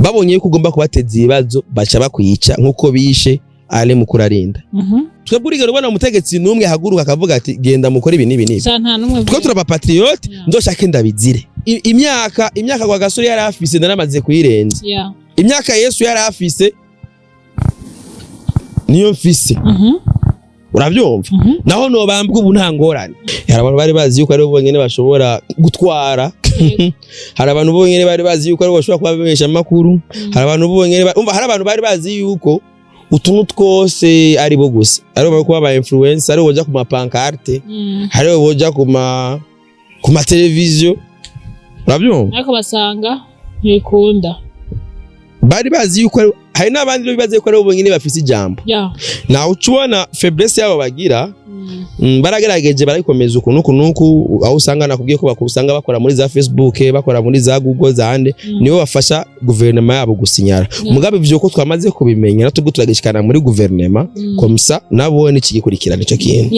Babonye yuko ugomba kubateza ibibazo, baca bakwica nk'uko bishe Ale Mukurarinda. Twebwe urigero ubona umutegetsi n'umwe ahaguruka akavuga ati: "Genda mukore ibi n'ibi n'ibi"? Sha, nta n'umwe. Twe turaba patriote. Nzoshake ndabizire. Imyaka kwa gasore yari afise naramaze kuyirenza. Imyaka Yesu yari afise niyo mfise. Urabyumva? Mhm. Naho nobambwa ubu, nta ngorane. Hari abantu bari bazi yuko aribo bonyene bashobora gutwara. Hari abantu bonyene bari bazi yuko aribo bashobora kuba bamenyesha amakuru. Hari abantu bonyene umva, hari abantu bari bazi yuko utuntu twose ari bo gusa, aribo bari kuba aba influencer, aribo boja ku ma pancarte, aribo boja ku ma televiziyo. Urabyumva? Ariko basanga ntibikunda. Bari bazi yuko hari n'abandi rero bibaza yuko aribo bonyene bafise ijambo. Nawe uca ubona faiblesse yabo bagira. Baragerageje barabikomeza uku nuku nuku, aho usanga nakubwiye ko usanga bakora muri za Facebook, bakora muri za Google zande, nibo bafasha guverinoma yabo gusinyara. Mugabe ivyo ko twamaze kubimenya, natubwo turagishikana muri guverinoma, comme ça nabo nikigikurikirana ico kintu.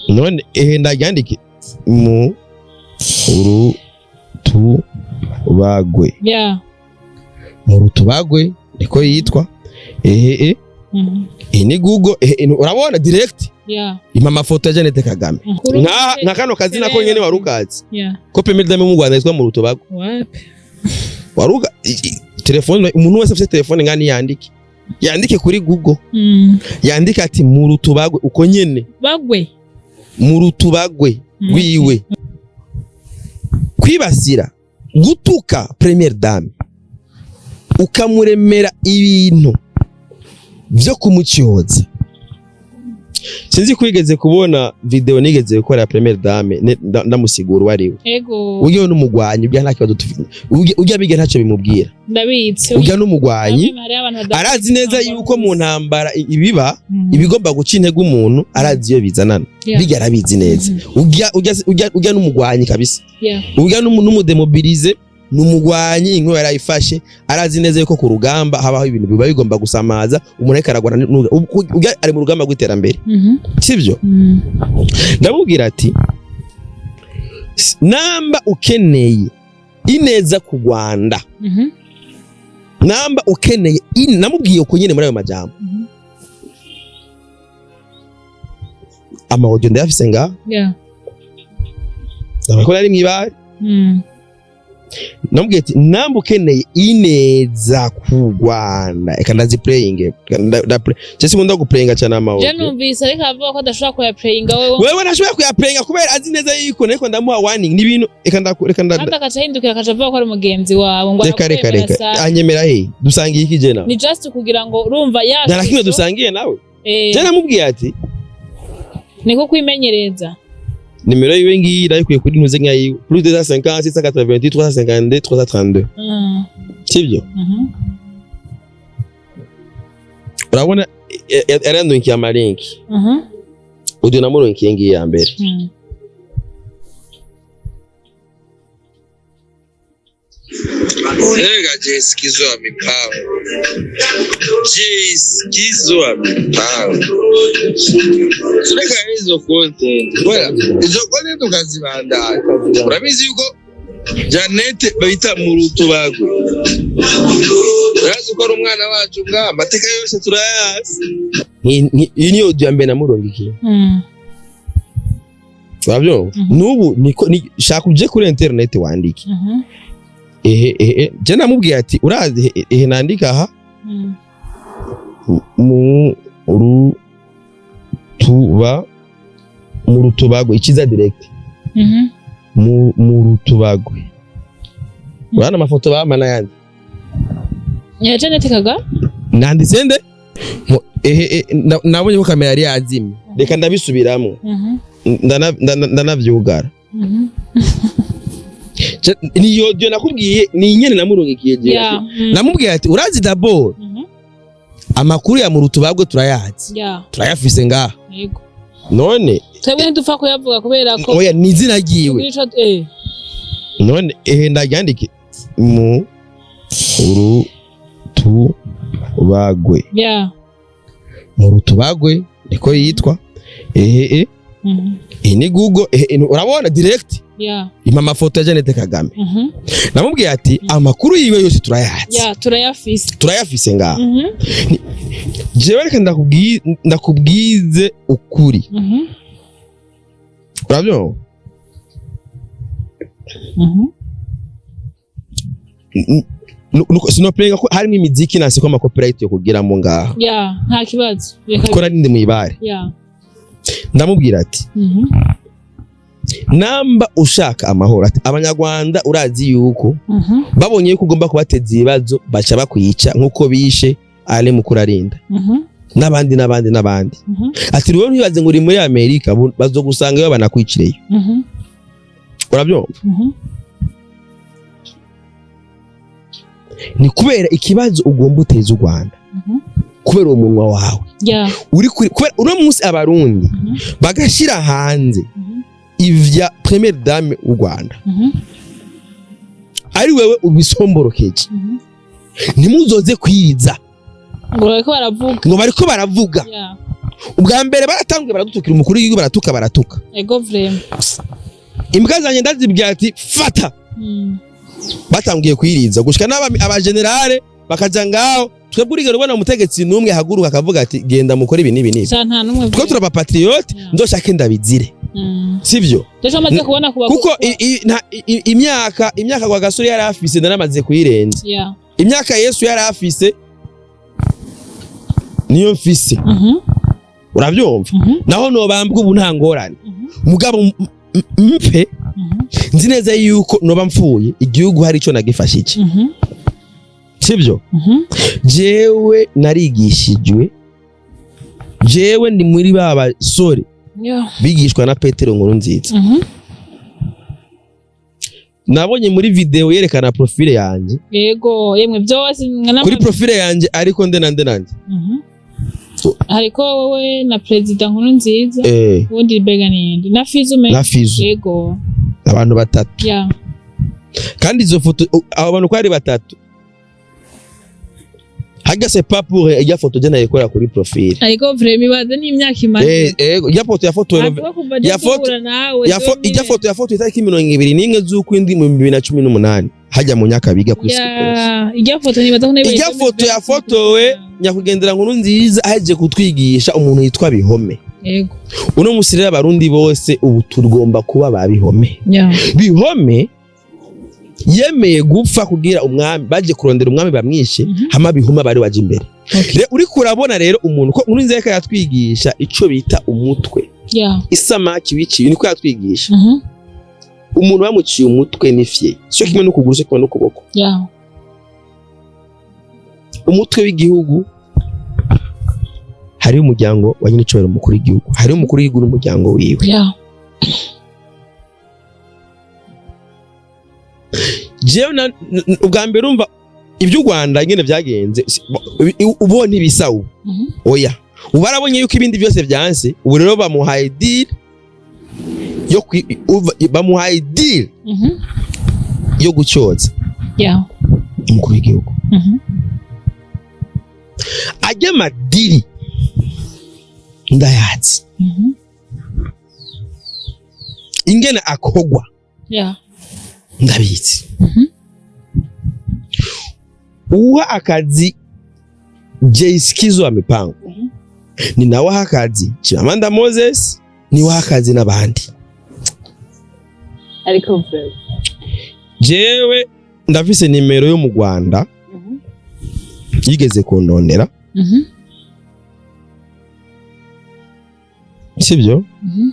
None ehe, ndaryandike mu rutubagwe. Mu rutubagwe niko yitwa. Ehe, iyi ni Google. Ehe, urabona direct impa amafoto ya Jeannette Kagame. Nka kano kazina ko nyene warukazi ko première dame mu Rwanda yitwa mu rutubagwe? Wapi. Waruga telefone, umuntu wese afite telefone ngani yandike, yandike kuri Google, yandike ati mu rutubagwe uko nyene. Bagwe. Mu rutubagwe rwiwe, kwibasira, gutuka première dame, ukamuremera ibintu vyo kumucyoza. Sinzi ko wigeze kubona video nigeze gukora ya première dame, ndamusigura uwo ari we. Ego. Ujya n'umugwanyi, ujya nta kibazo tufite. Ujya biga ntacyo bimubwira. Ndabitse. Ujya n'umugwanyi. Hariho abantu Arazi neza yuko mu ntambara ibiba ibigomba guca intege umuntu, arazi iyo bizanana. Bijya arabizi neza. Ujya n'umugwanyi kabisa. Ujya n'umu démobilisé, n'umugwanyi, inkuru yarayifashe. Arazi neza yuko ku rugamba habaho ibintu biba bigomba gusamaza umuntu, ariko aragwana ujya ari mu rugamba rw'iterambere. Sibyo? Ndamubwira ati: "Namba ukeneye ineza ku Rwanda, namba ukeneye namubwiye uko nyene muri ayo majambo. Ama audio ndayafise ngaha. Ndabona ko nari mw'ibare. Namubwiye ati: namba ukeneye ineza ku Rwanda, reka ndazi playing." Je sinkunda guplayinga cyane Je ama audio. numvise ariko avuga ko adashobora kuyaplayinga wewe. Wewe ntashobora kuyaplayinga kubera azi neza yuko nariko ndamuha warning n'ibintu. Reka reka Kandi agaca ahindukira akaca avuga ko ari mugenzi wawe ngo Reka, reka, arakwemera reka. sana. Anyemera he? Dusangiye iki je nawe? Ni just kugira ngo urumva ya Nta na kimwe shusho, dusangiye nawe. Je namubwiye ati niko kwimenyereza. Nimero yiwe ngiyi, ndayikuye kuri ntuze nka yiwe: +250 688 352 332. Sibyo? Mhm. Urabona yarandunkiye amalinki. Udio namurunkiye ngiyi ya mbere. Erega Jesikizo wa mipango, Jesikizo wa mipango, reka izo content, kubera izo content ukazibandanya. Urabizi yuko Janete bayita mu rutubagwe, urazi ko ari umwana wacu nga amateka yose turayazi. Iyi niyo audio ya mbere namurungikiye. Urabyumva? Mhm. N'ubu niko shaka uje kuri internet wandike. Ehe ehe, je namubwiye ati: urazi ehe, nandika aha mu rutuba, mu rutubagwe, ikiza direct. Mu rutubagwe, urabona amafoto bampa n'ayandi. Ya Janet Kagame. Nanditse nde? Ehe nabonye ko kamera yari yazimye, reka ndabisubiramo. Ndanavyugara. Niyo audio nakubwiye, ni nyene namurungikiye je. Namubwiye ati: urazi d'abord amakuru ya mu rutubagwe turayazi, turayafise ngaha. None Twebwe ntidupfa kuyavuga kubera ko oya, ni izina ryiwe. nico. None ehe, ndaryandike mu rutubagwe. Mu rutubagwe niko yitwa. Ehe. Iyi ni Google. Ehe, urabona direct. Impa amafoto ya Jeannette Kagame. Namubwiye ati amakuru yiwe yose turayazi. Ya, turayafise. Turayafise ngaha. Jewe reka ndakubwize ukuri. Urabyumva? Mhm. Sinopenga ko harimo imiziki nasi ko ama copyright yo kugiramo ngaha. Ya, nta kibazo. Reka. Ko nari ndi mwibare. Ndamubwira ati namba ushaka amahoro, ati abanyarwanda urazi yuko babonye yuko ugomba kubateza ibibazo baca bakwica nk'uko bishe Ale Mukurarinda n'abandi n'abandi n'abandi. Ati rero ntibaze ngo uri muri Amerika, bazogusangayo banakwicireyo. Urabyumva? Mhm. Ni kubera ikibazo ugomba uteza u Rwanda kubera uwo munwa wawe uri kuri, kubera uno munsi abarundi bagashira hanze ivya première dame w'u Rwanda ari wewe ubisomborokeje, ntimuzoze kwiriza ngo bariko baravuga. Ngo bariko baravuga. Ubwa mbere baratanguye baradutukira umukuru w'igihugu, baratuka, baratuka. Ego vraiment. Imbwa zanjye ndazibwira ati fata. Batangiye kwiriza gushika n'aba abagenerale bakaja ngaho. Twebwe urigero ubona umutegetsi n'umwe ahaguruka akavuga ati genda mukore ibi n'ibi n'ibi? Sha, nta n'umwe. Twe turaba patriote. Nzoshake ndabizire. Sivyo? Dejo amaze kubona kuba Kuko imyaka kwa gasore yari afise naramaze kuyirenza. Imyaka Yesu yari afise niyo mfise. Urabyumva? Mhm. Naho nobambwa ubu nta ngorane. Mugabo mpe nzi neza yuko noba mfuye igihugu hari ico nagifashije. Sibyo? Mhm. Jewe narigishijwe, jewe ndi muri ba basore bigishwa na Petero Nkuru Nziza. Nabonye muri video yerekana profile yanjye. Yego yemwe, byose Kuri profile yanjye ariko nde nande nande? Hariko wowe na perezida Nkuru Nziza. Ubundi mbega ninde? Na Fizo Na Fizo. Yego. Abantu batatu. Kandi izo foto abo bantu ko ari batatu harya, c'est pas pour ijya foto je nayikora kuri profile. Ariko vraiment ibaze n'imyaka imaze. Ijya foto yafotowe Avuga kuva ya foto- duhura nawe. Ijya foto yafotowe itariki 21 z'ukwindwi mu 2018 hajya mu Nyakabiga kuri Skipers. Ya, ijya foto nibaza ko nayo. Ijya foto yafotowe nyakwigendera Nkuru Nziza ahejeje kutwigisha umuntu yitwa Bihome. Uno musi rero abarundi bose ubu tugomba kuba ba Bihome. Bihome yemeye gupfa kugira umwami baje kurondera umwami bamwishe. Hama Bihome bari waje imbere. Uriko urabona rero umuntu ko Nkuru Nziza yatwigisha ico bita umutwe. Isamaki wiciye, niko yatwigisha. Umuntu bamuciye umutwe n'ifye cyo kimwe n'ukuguru, cyo kimwe n'ukuboko. Umutwe w'igihugu hariho umuryango wa nyinicubahiro umukuru w'igihugu, hariho umukuru w'igihugu n'umuryango wiwe. Jewe ubwa mbere urumva iby'u Rwanda nyene byagenze ubu ntibisa ubu. Oya, ubu barabonye yuko ibindi byose byanse, ubu rero bamuhaye deal yo bamuhaye deal yo gucyoza umukuru w'igihugu. Ajya amadiri ndayazi ingene akogwa. Ndabizi. Uha akazi Jay wa mipango ni nawe aha akazi Chimamanda Moses, niwe aha akazi n'abandi. Ariko vraiment. Jewe ndafise nimero yo mu Rwanda yigeze kundondera. Sibyo? Mhm.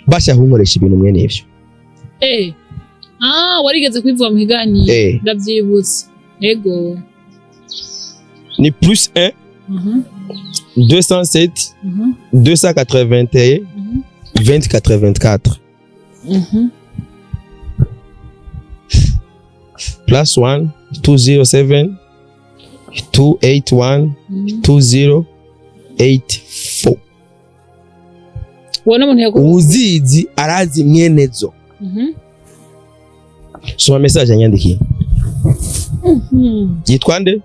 Bashaka kunkoresha ibintu mwene ivyo. Ah, warigeze kubivuga mu kiganiro. Ndavyibutse. Ego. Ni plus 1 207 281 20 84. Plus 1 207 281 2084. Uwo n'umuntu yagu Uwuzizi arazi mwenezo. Soma message yanyandikiye. Yitwa nde?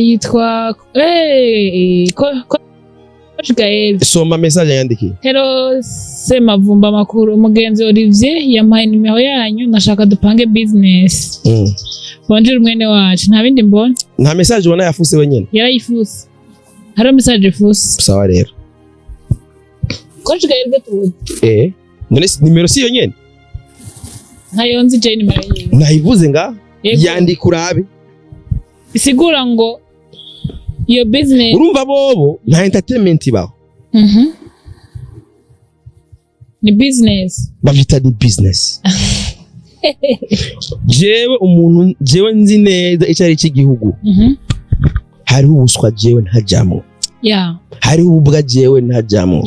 Yitwa ko Coach Gael. Soma message yandikiye. Hello Semavumba, makuru umugenzi Olivier yampaye nimero yanyu, ndashaka dupange business. Bonjour mwene wacu, nta bindi mbona. Nta message ubona yafuse wenyene? Yarayifuse, hariho message ifuse. Sawa rero. Coach Gael gatuzi. None nimero si yo nyene? Ntayo nzi je nimero yiwe. Nayivuze nga. Yego. Yandika urabe. Isigura ngo iyo business. Urumva bobo nta entertainment ibaho. Ni business. Bavyita ni business. Jewe umuntu, jewe nzi neza icyo ari cy'igihugu. Hariho ubuswa jewe ntajamwo. Hariho ububwa jewe ntajamwo.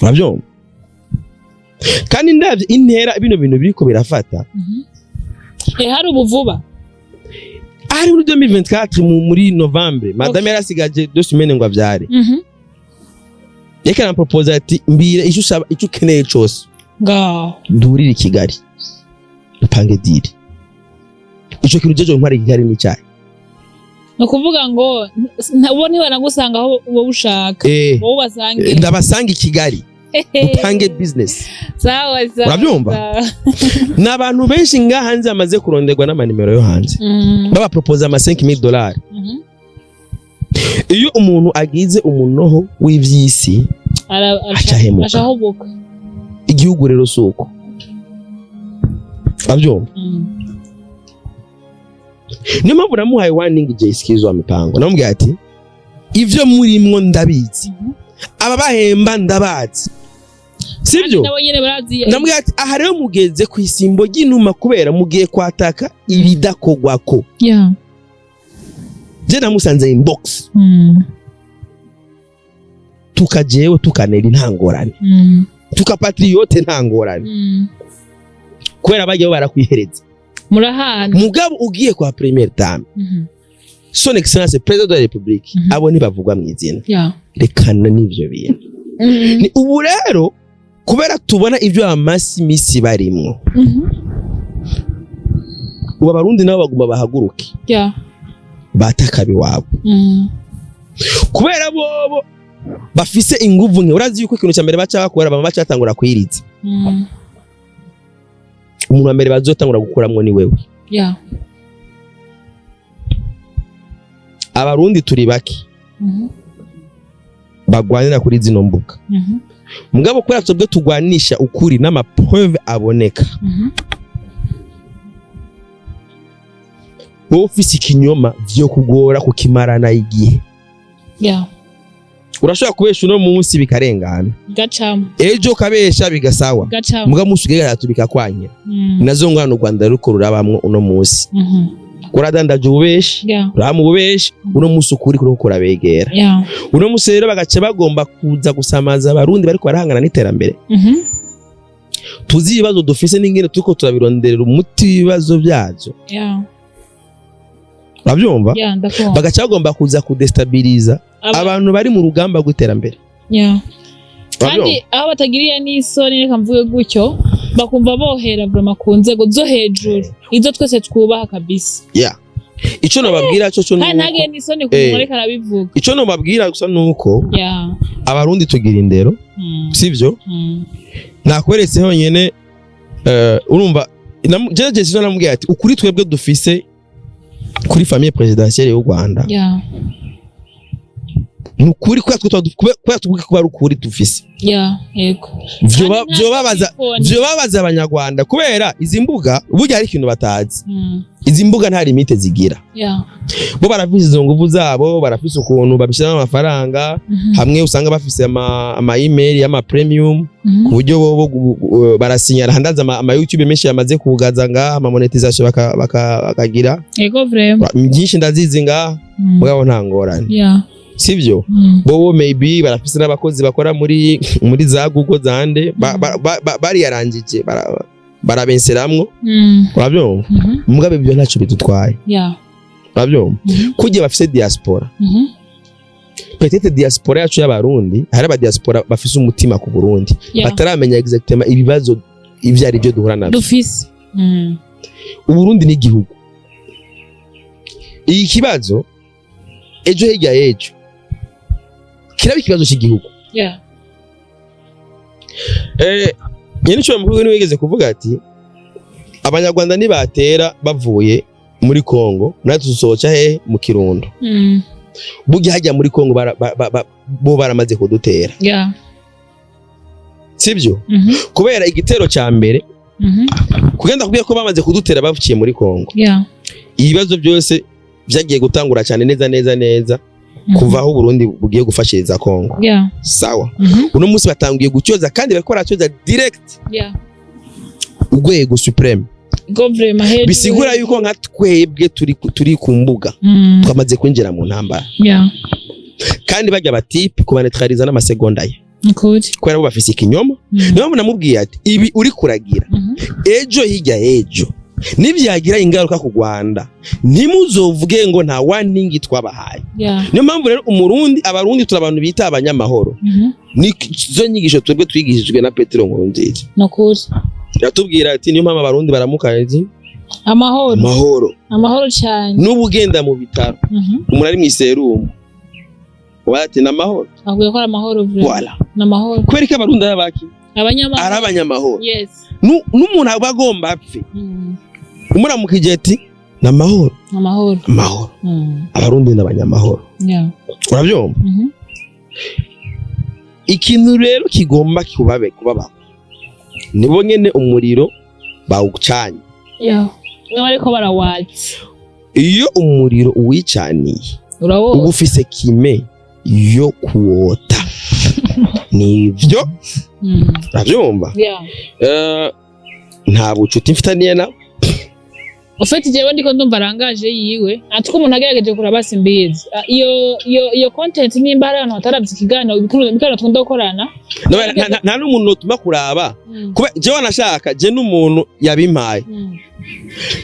Urabyumva? Kandi ndabye intera bino bintu biriko birafata. Hari ubuvuba. Ari muri 2024 muri novembre, madame yarasigaje 2 semaines ngo avyare. Yariko arampropose ati: "Mbwira icyo usaba, icyo ukeneye cose, Ngaho. ndurire i Kigali dupange deal." Ico kintu jeje ntwara i Kigali n'icyayi. Ni ukuvuga ngo bo ntibanagusanga aho wowe ushaka. Wowe ubasange. Ndabasanga i Kigali dupange business. Sawa sawa. Urabyumva? Sawa. Ni abantu benshi ngaha hanze bamaze kuronderwa n'amanimero yo hanze, babapropoza ama $5000. Iyo umuntu agize umunoho w'ivyisi, aca ahemuka. Acahubuka. Igihugu rero si uko, urabyumva? Niyo mpamvu namuhaye warning Jay Skills wa mipango, namubwiye ati: "Ivyo murimwo ndabizi, aba bahemba ndabazi, sibyo?" Nabo nyene barazi. Ndamubwira ati: "Aha rero mugeze ku isimbo ry'inuma, kubera mugiye kwataka ibidakogwako." Je namusanze inbox. Tukajewe tukanera nta ngorane. Tuka patriote nta ngorane. Kubera bajya barakwihereza. Murahana. Mugabo ugiye kwa première dame, son excellence président de la république, abo ntibavugwa mu izina. Rekana n'ivyo bintu. Ni ubu rero kubera tubona ibyo amasi misi barimwo, ubu Abarundi nabo baguma bahaguruke, batakabi iwabo, kubera bobo bafise inguvu nke. Urazi yuko ikintu cya mbere baca bakora, bama baca batangura kwiriza. Umuntu wa mbere bazotangura gukuramwo ni wewe. Abarundi turi bake bagwanira kuri zino mbuga. Mugabo kubera twebwe tugwanisha ukuri n'ama preuve aboneka, wowe ufise ikinyoma vyo kugora kukimarana igihe. Urashobora kubesha uno munsi bikarengana, Gacamo. ejo ukabesha bigasawa, Gacamo. mugabo umunsi ugira gatatu bikakwanyira. Nazo ngwano u Rwanda ruriko rurabamwo uno munsi. Uradandaje ububeshi, uraba mu bubeshi, uno munsi ukuri kuriko kurabegera. Uno munsi rero bagaca bagomba kuza gusamaza Abarundi bariko barahangana n'iterambere. Tuzi ibibazo dufise n'ingene turiko turabironderera umuti w'ibibazo byavyo. Urabyumva? Yeah, ndakumva. Bagaca bagomba kuza kudestabiliza abantu bari mu rugamba rw'iterambere. Urabyumva? Kandi aho batagiriye n'isoni, reka mvuge gutyo, bakumva bohera vraiment ku nzego zo hejuru, izo twese twubaha kabisa. Yeah. Ico nobabwira cyo kandi nuko ntagire n'isoni ku muntu ariko arabivuga. Ico nobabwira gusa nuko Abarundi tugira indero, sivyo? Nakweretse honyene, urumva jewe jewe namubwiye ati: "Ukuri twebwe dufise kuri famille présidentielle y'u Rwanda ni ukuri kubera tuvuge ko ari ukuri dufise." Yeah, yego. Kandi nta Vyobabaza telefone. vyobabaza Abanyarwanda, kubera izi mbuga burya hari ikintu batazi. Izi mbuga nta limite zigira. Bo barafise izo nguvu zabo, barafise ukuntu babishyiramo amafaranga. Hamwe usanga bafise ama email y'ama premium, ku buryo bo barasinyara handaza ama YouTube menshi yamaze kugaza ngaha ama monétisation bakagira. Yego, vraiment. Byinshi ndazizi ngaha. Mugabo nta ngorane, sivyo? Bobo maybe barafise n'abakozi bakora muri za Google zande bariyarangije barabenseramwo. Urabyumva? Mugabo ibyo ntacyo bidutwaye. Urabyumva? Kugira bafise diaspora, peut-être diaspora yacu y'Abarundi, hari aba diaspora bafise umutima ku Burundi, bataramenya exactement ibibazo ivyo ari byo duhura navyo. Dufise. Uburundi ni igihugu, iki kibazo Ejo hirya y'ejo kiraba ikibazo cy'igihugu. Nyene ico mukuru niwe yigeze kuvuga ati Abanyarwanda nibatera bavuye muri Kongo, natwe tuzoca hehe? Mu Kirundo. Burya hajya muri Kongo bo baramaze kudutera, sibyo? Mhm. Kubera igitero ca mbere kugenda kubwira ko bamaze kudutera bavukiye muri Kongo, ibibazo byose byagiye gutangura cyane neza neza neza kuva aho Burundi bugiye gufashiriza Kongo. Sawa. Uno munsi batangiye gucyoza kandi bariko baracyoza direct urwego suprême. Gouvernement hejuru. Bisigura yuko nka twebwe turi ku mbuga twamaze kwinjira mu ntambara, kandi bajya batipe kubanetraliza n'amasegonda ye, Ukuri. kubera bo bafise ikinyoma. Niyo mpamvu namubwiye ati ibi uri kuragira, ejo hirya ejo nibyagira ingaruka ku Rwanda, ntimuzovuge ngo nta warning twabahaye. Niyo mpamvu rero Umurundi, Abarundi turi abantu bita abanyamahoro. Nizo nyigisho twebwe twigishijwe na Petero Nkurunziza. Nukuri. Yatubwira ati niyo mpamvu Abarundi baramuka ati Amahoro. Amahoro. Amahoro cyane. N'ubu ugenda mu bitaro, umuntu ari mu iserumu, uba ati ni amahoro. Akwiye ko ari amahoro vraiment. Voilà. Ni amahoro. Kubera ko Abarundi ari abaki? Abanyamahoro. Ari abanyamahoro. Yes. N'umuntu aba agomba apfe, umuramukije ati ni amahoro. Amahoro. Amahoro. Abarundi ni abanyamahoro. Urabyumva? Mhm. Ikintu rero kigomba kubabe kubabaho, nibo nyene umuriro bawucanye. Yeah. Niba ariko barawatsa. Iyo umuriro uwicaniye, Urawota. uba ufise kime yo kuwota, nivyo. Urabyumva? Yeah. Nta bucuti mfitaniye nawe. Ufite jewe ndiko ndumva arangaje yiwe atwo umuntu agerageje kuraba, simbizi. Ah, iyo content, nimba hari abantu bataravye ikiganiro, ibiganiro tukunda gukorana. Nta n'umuntu notuma kuraba, kuba jewe nashaka je n'umuntu yabimpaye,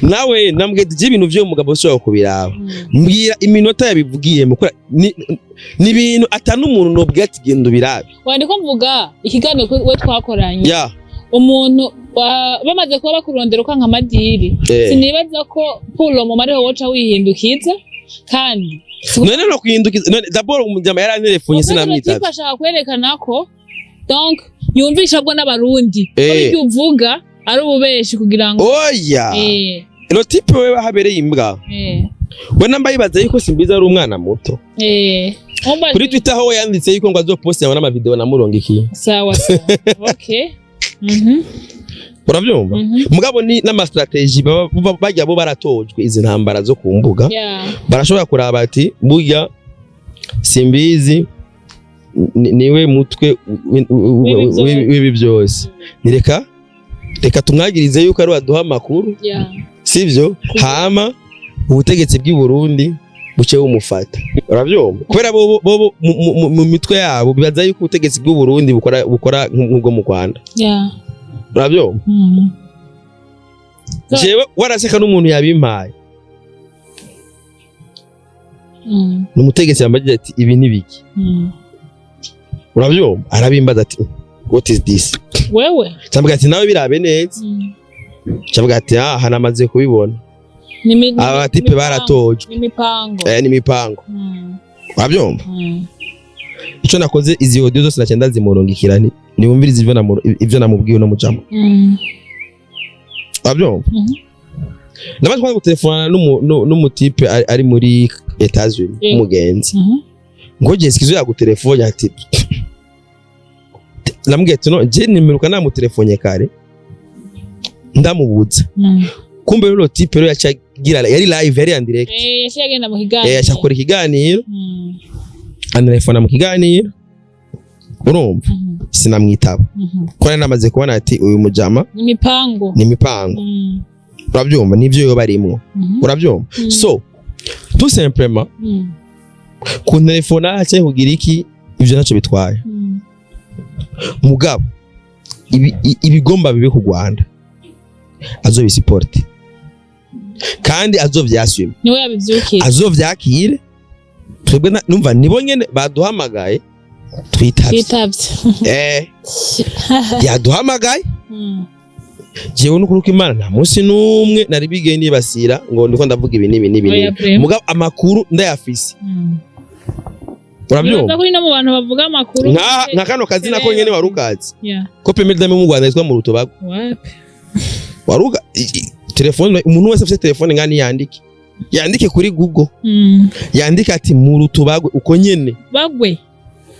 nawe nambwiye ati je ibintu vy'uwo mugabo ushobora kubiraba, mbwira iminota yabivugiyemo, kubera ni ibintu ata n'umuntu nobwira ati genda ubirabe. Wa, ndiko mvuga ikiganiro we twakoranye. Umuntu bamaze kuba bakurondera ukanka amadiri, sinibaza ko pulo mu ariho woca wihindukiza kandi None no kuhindukiza, none d'abord umujama yaranterefonye, sinamwitavye. Type ashaka kwerekana ko donc yumvisha bwo n'Abarundi ko ibyo uvuga ari ububeshi kugira ngo Oya, le type we habereye imbwa, we namba yibaza yuko Simbizi ari umwana muto. Kuri Twitter aho yanditse yuko ngo azoposta n'amavideo namurongikiye. Sawa sawa, okay. Urabyumva? Mhm. Mugabo ni n'ama stratégies bajya bo baratojwe izi ntambara zo ku mbuga. Barashobora kuraba ati burya Simbizi niwe mutwe w'ibi byose. W'ibi byose, ni reka reka tumwagirize yuko ari waduha amakuru, sivyo? Hama ubutegetsi bw'i Burundi buce bumufata, urabyumva? Kubera bo mu mitwe yabo bibaza yuko ubutegetsi bw'u Burundi bukora nk'ubwo mu Rwanda. Urabyumva? Mm. Jewe waraseka n'umuntu yabimpaye, ni umutegetsi yambajije ati ibi ni biki? Urabyumva? Arabimbaza ati "What is this?" Wewe. Cyambwira ati nawe birabe neza. Cyambwira ati ah, namaze kubibona. Aba type N'imipango. Baratojwe. N'imipango. Ni imipango. Urabyumva? Mm. Icyo nakoze, izi audio zose naciye ndazimurungikira nti niwumvirize ivyo namubwiye no mujamo. Urabyumva? Mhm. Namaze kwanza gutelefona n'umutipe ari muri Etats-Unis, umugenzi, ngo Jessica izo yagutelefone, ati namubwiye ati no je nimeruka namutelefone kare ndamubuza. Kumbe rero type rero yacagira yari live, yari en direct. Yaciye agenda mu kiganiro. Yaca akora ikiganiro, antelefona mu kiganiro, urumva? Sinamwitaba, ko nari namaze kubona ati uyu mujama Imipango. ni imipango. Urabyumva? Nivyo yoba arimwo. Urabyumva? Mm. So tout simplement, kuntelefona cyangwa kugira iki, ivyo ntacyo bitwaye. Mugabo ibigomba bibe ku Rwanda azobisiporte kandi azovyasuma. Niwe yabivyukiye. Azovyakire. Twebwe numva nibo nyene baduhamagaye, twitavye. Twitavye. Yaduhamagaye. Jewe n'ukuri ko Imana nta munsi n'umwe nari bigeye nibasira ngo ndiko ndavuga ibi n'ibi n'ibi Oya, n'ibi. Prem. Mugabo amakuru ndayafise. Urabyumva? Nibaza ko uri no mu bantu bavuga amakuru. Nka kano kazina ko nyene warukazi Yeah. ko Première Dame mu Rwanda yitwa Murutubago. Wapi. Waruga telefone, umuntu wese afite telefone ngani yandike, yandike kuri Google, yandike ati Murutubagwe uko nyene. Bagwe.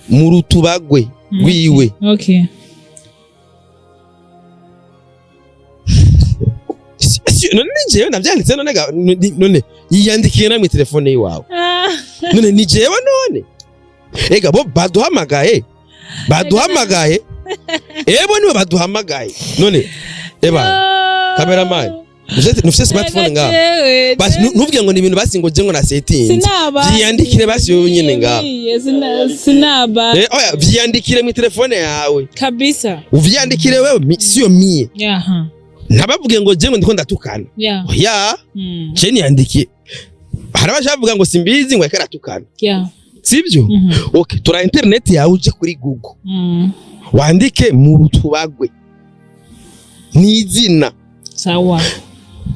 Murutubagwe wiwe. Okay. None ni jewe navyanditse? None none yiyandikiye namwe telefone yiwawe? None ni jewe? None ega bo baduhamagaye, baduhamagaye, ebo nibo baduhamagaye. None eba cameraman, nufise smartphone ngaho? Basi ntuvuge ngo ni ibintu basi ngo je ngo nasetinze. Sinaba. Vyiyandikire basi wewe nyene ngaho. Sinaba. Oya, vyiyandikire mu telefone yawe. Kabisa. Uvyiyandikire wewe, siyo mie. Ntabavuge ngo je ngo ndiko ndatukana. Oya. Je niyandikiye, hari abashavuga ngo simbizi ngo yariko aratukana. Sibyo? Okay, tura internet yawe, uje kuri Google, wandike mu rutubagwe, ni izina. Sawa.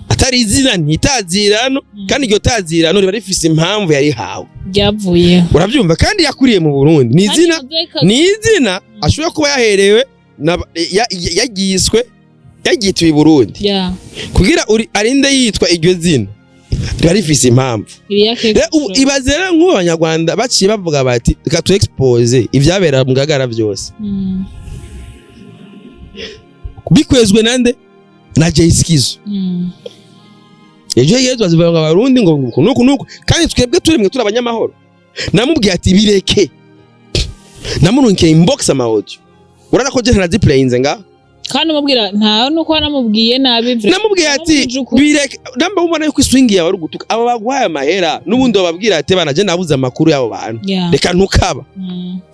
Atari izina ntitazirano. Kandi iryo tazirano riba rifise impamvu yarihawe. Ryavuye. Urabyumva? Kandi yakuriye mu Burundi, ni izina, ni izina ashobora kuba yaherewe yagiswe, yagituye i Burundi. Kugira uri arinde yitwa iryo zina riba rifise impamvu. Iriya. Rero ubu ibaze rero nk'ubu abanyarwanda baciye bavuga bati reka tu expose ivyabera mu Ngagara byose, bikwezwe nande? Na Jay Skizo. Ejo yezu bazivuga ngo abarundi ngo nuku nuku nuku, kandi twebwe turimwe turi abanyamahoro. Namubwiye ati bireke, namurunkiye inbox ama audio, urabona ko je ntanaziplayinze nga. Kandi umubwira nta nuko wanamubwiye nabi vre. Namubwiye ati Namubwije ukuri. bireke, namba ubona yuko iswingi yawe ari ugutuka abo baguhaye amahera, n'ubundi bababwira ati bana, je nabuze amakuru y'abo bantu, reka ntukaba.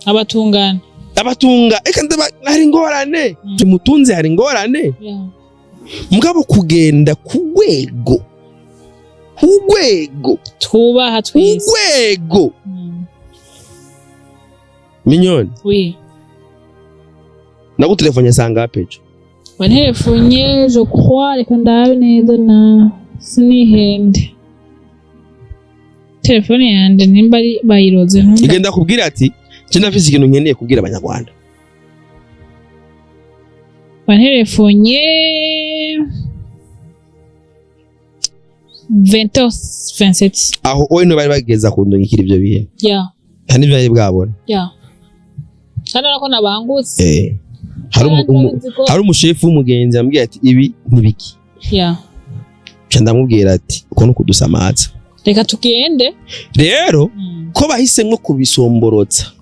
Abatungana. Abatunga, eka ndaba hari ingorane. Tumutunze hari ingorane. Mugabo kugenda ku rwego, ku rwego Twubaha ku twese. rwego. Minyoni. Oui. Nagutelefone sanga ejo? Wanterefonye, je crois, reka ndabe neza na sinihende. Telefone yanje nimba ari bayiroze ntumba. Igenda kubwira ati je ndafise ikintu nkeneye kubwira abanyarwanda. Wanterefonye 20h27. Aho oye niwe bari bageza kundungikira ivyo bihe. Nta n'ivyo bari bwabona. Kandi urabona ko nabangutse. Hari hari umushefu w'umugenzi yambwiye ati ibi ntibiki. Nca ndamubwira ati uko ni ukudusamaza. Reka tugende. Rero ko bahisemwo kubisomborotsa,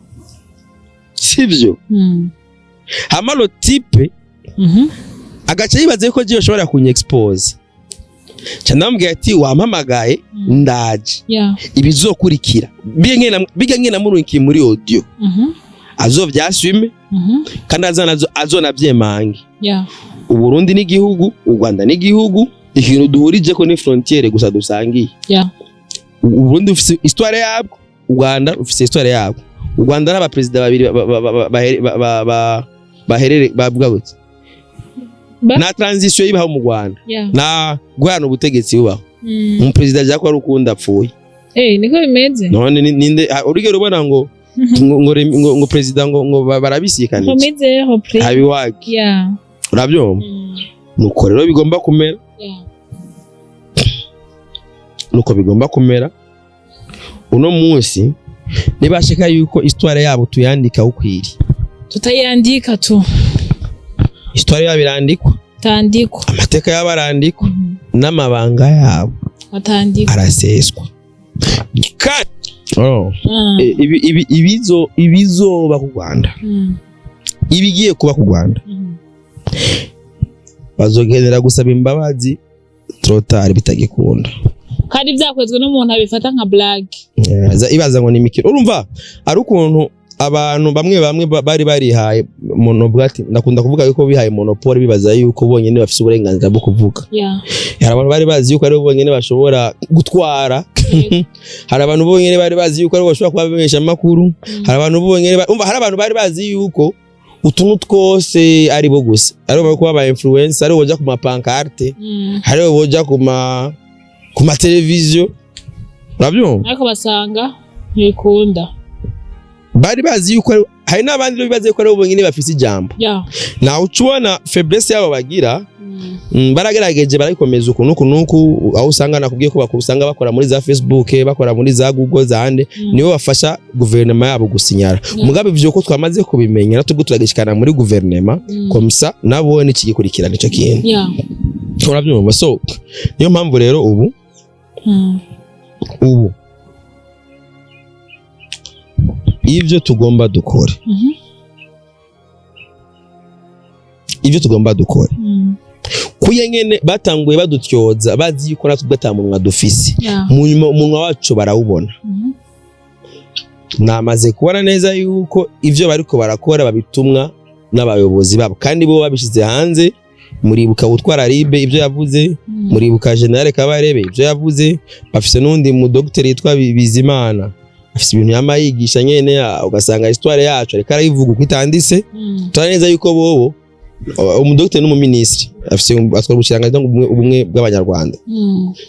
sivyo? Hama le type agaca yibaza yuko jewe ushobora kunyexpose. Nca ndamubwira ati wampamagaye, ndaje. Ibizokurikira bijya nkene namurunkiye muri audio, azovyasume kandi azonavyemange. Uburundi n'igihugu, u Rwanda n'igihugu, ikintu duhurijeko ni frontière gusa dusangiye. Uburundi bufise histoire yabwo, u Rwanda rufise histoire yabwo. U Rwanda n'abaperezida babiri baherere bavuga gute? Nta transition ibaho mu Rwanda, nta guhana ubutegetsi bubaho. Umuperezida aja ko ari ukundi apfuye. Niko bimeze. None ninde urigera ubona ngo ngo perezida ngo barabisikanije? Remise repris. Habiwagi. Urabyumva? Nuko rero bigomba kumera. Nuko bigomba kumera. Uno munsi nibashika yuko histoire yabo tuyandika ukwiri. Tutayandika tu. Histoire yabo irandikwa. Tandikwa. Amateka yabo arandikwa, n'amabanga yabo Atandikwa. araseswa kandi oh. Ibizoba ku Rwanda, ibigiye kuba ku Rwanda, bazogendera gusaba imbabazi trop tard, bitagikunda. Kandi byakozwe n'umuntu abifata nka blague. Ibaza ngo ni imikino. Urumva ari ukuntu abantu bamwe bamwe bari barihaye monopole, ati ndakunda kuvuga yuko bihaye monopole, bibaza yuko bonyene bafise uburenganzira bwo kuvuga. Hari abantu bari bazi yuko aribo bonyene bashobora gutwara. Hari abantu bonyene bari bazi yuko aribo bashobora kuba bamenyesha amakuru. Hari abantu bonyene umva, hari abantu bari bazi yuko utuntu twose aribo gusa, aribo bari kuba ba influencer, aribo boja ku ma pancarte, aribo boja ku ma televiziyo, urabyumva? Ariko basanga ntibikunda. Bari bazi yuko hari n'abandi rero bibaza yuko ari bo bonyine bafise ijambo. Nawe uca ubona faiblesse yabo bagira. Baragerageje barabikomeza uku n'uku n'uku, aho usanga nakubwiye ko usanga bakora muri za Facebook, bakora muri za Google zande, nibo bafasha guverinoma yabo gusinyara. Mugabe ivyo ko twamaze kubimenya, natubwo turagishikana muri guverinoma, comme ça nabo nikigikurikirana ico kintu. Urabyumva? So niyo mpamvu rero ubu ubu ivyo tugomba dukore, ivyo tugomba dukore, kuye nyene batanguye badutyoza bazi yuko natwe ata munwa dufise, mu nyuma umunwa wacu barawubona. Namaze kubona neza yuko ivyo bariko barakora babitumwa n'abayobozi babo, kandi bo babishize hanze. Muribuka utwara ribe ibyo yavuze, muribuka General Kabarebe ibyo yavuze. Bafise n'undi mu docteur yitwa Bizimana, afise ibintu yama yigisha nyene, ugasanga histoire yacu ariko arayivuga uko itanditse. Turabona neza yuko bobo umudocteur n'umuminisitiri afise atwara ubushikiranganje ubumwe bw'Abanyarwanda.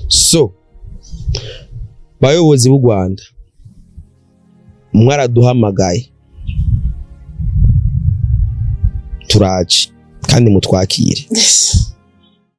So bayobozi b'u Rwanda, mwaraduhamagaye, turaje kandi mutwakire.